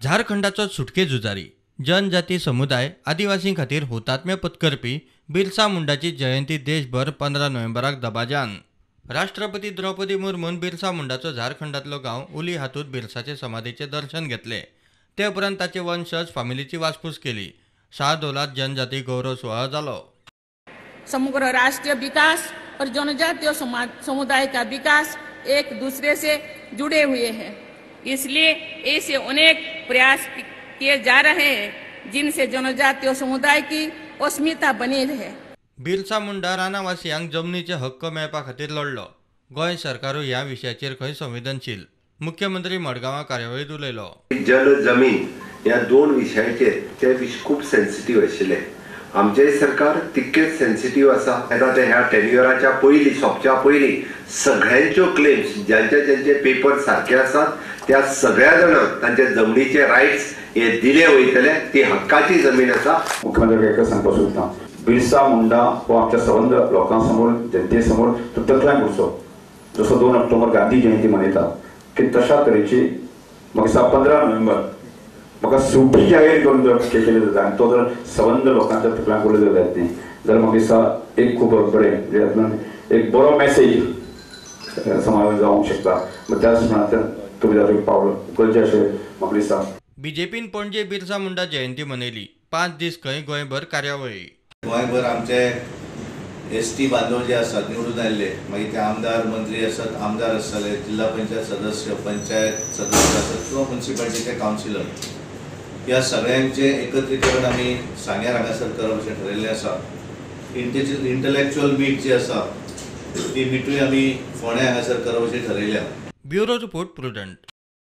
झारखंडाचो सुटके झुजारी, जनजाती समुदाय, आदिवासीं खातीर हुतात्मे पत्करपी बिरसा मुंडाची जयंती देशभर 15 नोव्हेंबराक दबाज्यान. राष्ट्रपती द्रौपदी मुर्मून बिरसा मुंडाचो झारखंडांतलो गांव उली हातूंत बिरसाचे समाधीचें दर्शन घेतलें. ते उपरांत ताचे वंशज फामिलीची वासपूस केली. शाहदोलात जनजाती गौरव सुवाळो जालो. समग्र राष्ट्रीय विकास और जनजातीय समुदाय का विकास एक दूसरे से जुड़े हुए हैं, इसलिए ऐसे अनेक प्रयास किए जा रहे हैं जिनसे जनजातीय समुदाय की अस्मिता बनी रहे. बिरसा मुंडा रानावासियांक जमनीचे हक्क मेळपा खातीर लढलो. गोंय सरकारूय ह्या विशयाचेर खंय संवेदनशील. मुख्यमंत्री मडगांवां कार्यावळींत उलयलो. जल जमीन ह्या दोन विशयाचेर ते विशय खूब सेन्सिटीव आशिल्ले. आमचेय सरकार तितकेच सेन्सिटीव आसा. आतां ते ह्या टेन्युअराच्या पयलीं सोंपच्या पयलीं सगळ्यांच्यो क्लेम्स ज्यांचे ज्यांचे पेपर सारके आसात त्या सगळ्या जाणांक तांचे जमनीचे रायट्स हे दिले वयतले. ती हक्काची जमीन आसा. मुख्यमंत्र्याक एकच सांगपाक सोदता, बिरसा मुंडा हो आमच्या संबंद लोकांसमोर जनतेसमोर तो तकल्यांक उरचो. जसो 2 ऑक्टोबर गांधी जयंती मनयता की तशा तरेची म्हाका दिसता 15 नोव्हेंबर म्हाका सुटी जाहीर करून जर केलें जाता आनी तो जर संबंद लोकांच्या तकल्यांक उरलो जायत न्ही जाल्यार म्हाका दिसता एक खूब बरें म्हणजे एक बरो मॅसेज समाजान जावंक शकता. त्याच प्रमाणांतल्यान तुमी तातूंत पावल उखलचें अशें म्हाका दिसता. बीजेपीन पणजे बिरसा मुंडा जयंती मनयली. 5 दीस खंय गोंयभर कार्यावळी. गोंयभर आमचे एस टी बांधव जे आसात निवडून आयिल्ले, मागीर ते आमदार मंत्री आसत, आमदार आसतले, जिल्हा पंचायत सदस्य, पंचायत सदस्य आसत किंवा म्युनिसिपालिटीचे कावन्सिलर, ह्या सगळ्यांचे एकत्रीकरण आमी सांग्यार हांगासर करप अशें ठरयल्लें आसा. इंटलेक्च्युअल मीट जी आसा ती मिटूय आमी फोंड्या हांगासर करप अशें ठरयल्या. Bureau report, Prudent.